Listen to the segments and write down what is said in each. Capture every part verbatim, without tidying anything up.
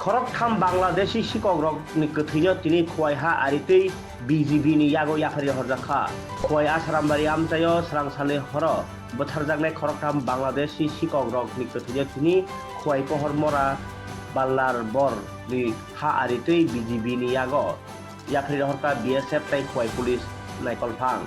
Khoroktham Bangladeshi sikokrokni kwthwino tini Khowai ha aritwi B G B ni yago yapharwi horjakha. Khowai Asarambari amchaio swrang salni horo bwtharjaknai khoroktham Bangladeshi sikokrokni kwthwino tini Khowai Pohor Mora Ballar Bor ni ha aritwi B G B ni yago yapharwi rohorkha B S F tei Khowai police naikolphang.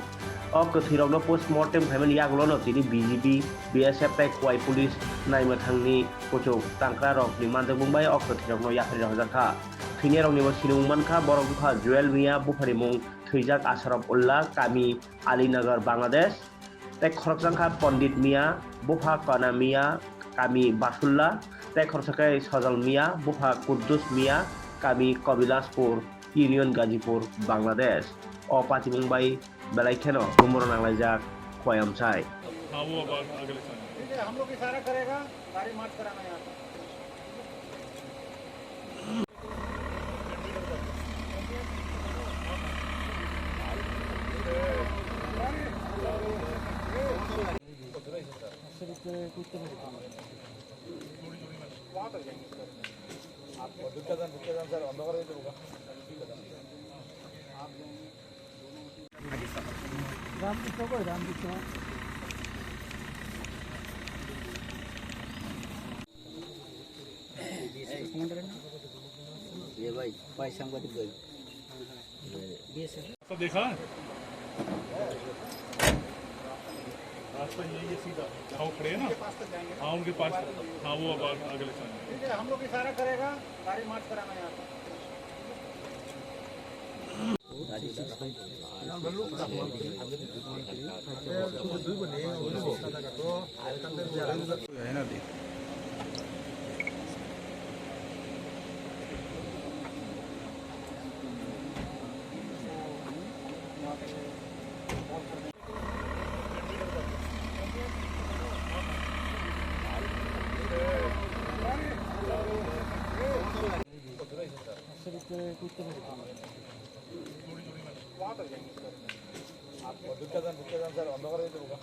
O kwthwirokno post mortem khaimani yagulono tini B G B, B S F tei Khowai police naimwthangni kuchuk tangkrarokni manjakmung bai o kwthwirokno yapharwi rohorjakha. Thwinairokni bo sinimung mankha, borok wngkha Joel Mia, buphani mung thwijak Asaraf Ullah, kami Alinagar, Bangladesh. Tei khoroksa wngkha Pondit Mia, bupha Kana Mia, kami Basulla, tei khoroksa khe Sojal Mia, bupha Kuddus Mia, kami Kabilaspur, Union Gajipur, Bangladesh. O patimung bai belai kheno bumoro nanglaijak Khowai amchai. हाँ, वो अब आगे ले चलेंगे। ठीक है, हम लोग इशारा करेगा, गाड़ी मार्च कराना यहाँ से। ये भाई, भाई संगत गए। रास्ता देखा है? रास्ता यही है सीधा, जहाँ वो खड़े हैं ना? हाँ, उनके पास। हाँ, वो अब आगे ले चलेंगे। ठीक है, हम लोग इशारा करेगा, गाड़ी मार्च कराना यहाँ पे। आप ढुक के जान, ढुक के जान सर, अंदर कर दीजिए।